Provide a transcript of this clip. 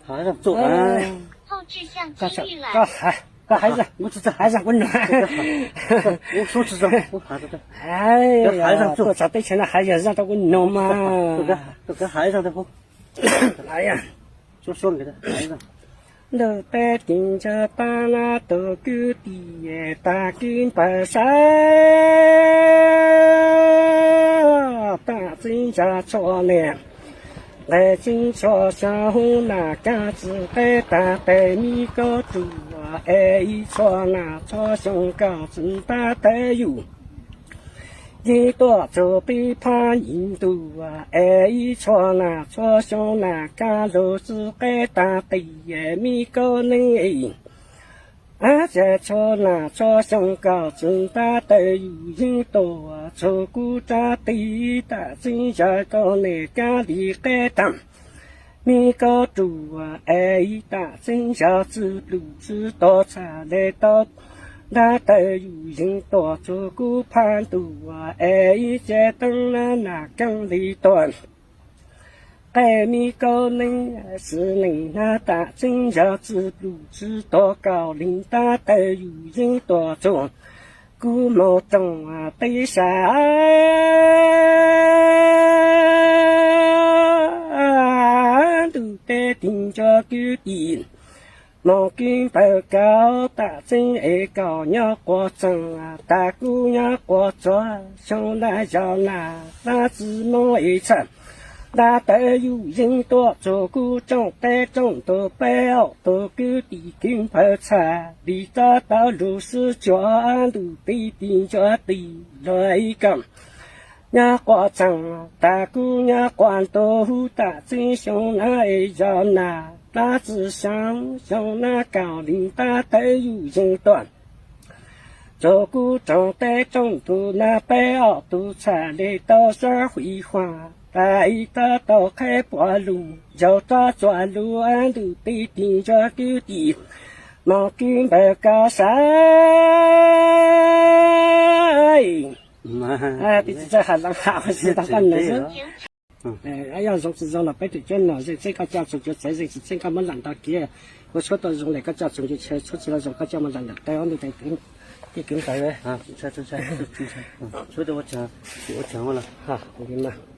Koj hais, koj hais zaj, hais zaj kuv mloog. Tuaj txog teb chaws no hais zaj zaj rau kuv mloog mas. Ntug teb tis ntsa tab na tus kwv tij, tag kis npawg saib, tam txeeb ntsa txhua niam, nqe txeeb txhua xyoo, nam kaab txwv qeb tag tes, mi kaub ruam es ib txhua nam txhua xyoo, kaum txwv ntab tawv yus yeej tuaj txug peb phab yim ntuj es ib txhua nam txhua xyoo, nam kaab lug txwv qeb tag tes, mi kaub neeb es ab txhua nam txhua xyoo, kaum txwv ntab tawv yus yeej tuaj txug kub rab tes, tam txeeb ntsa rau nam kaab li qeb tag, mi kaub ruam es ib tam txeeb ntsa txwv plum txwv tog txhaj le tau ntab tawv yus yeej tuaj txug kub phab ntuj es ib txhia teeb na nam kaab li tuaj qeb, mi kaub neeb xwb neej na, tam txeeb ntsa txwv plum txwv tog kaum li ntab tawv yus yeej tuaj txug kub moog rooj teb sab. Ntug teb tis ntsa kwv tij, moog kwv npawg kaub, tam txeeb es kaum nyob quas txoos, tag kub nyob quas txoos, xyoo na yog nam dlaab tsi moog es txhaj ntab tawv yus yeej tuaj txug kub rooj teb rooj ntug, peb ob tug kwv tij kwv npawg txhaj li rov tau lug sib cuag. Ntug teb tis ntsa tis luag ib kaum nyob quas txoos, tag kub nyob quas ntug, tam txeeb xyoo na es yog nam dlaab tsi xyoo, xyoo na kaum li ntab tawv yus yeej tuaj txug kub rooj teb rooj ntug na, peb ob tug txhaj le tau sab fwj huam, tas ib rov tau qheb puav lug, yog rov txuas lug. Ntug teb tis ntsa kwv tij, moog kwv npawg kaub saib. Ib txhia has loo has ua si tau koj nug xwb. Yog zoo tsis zoo los peb tseem cuab nog, zeej txheeb koj coj txoos cuav txheeb, zeej tsis txheeb koj muab lam nto kiag. Ua tshuab tau zoo lawm koj coj txoos cuav txheeb, tshuab tsis tau zoo koj coj mus lam ntawm tawb ob ntug teb kwv npawg. Ua tsaug.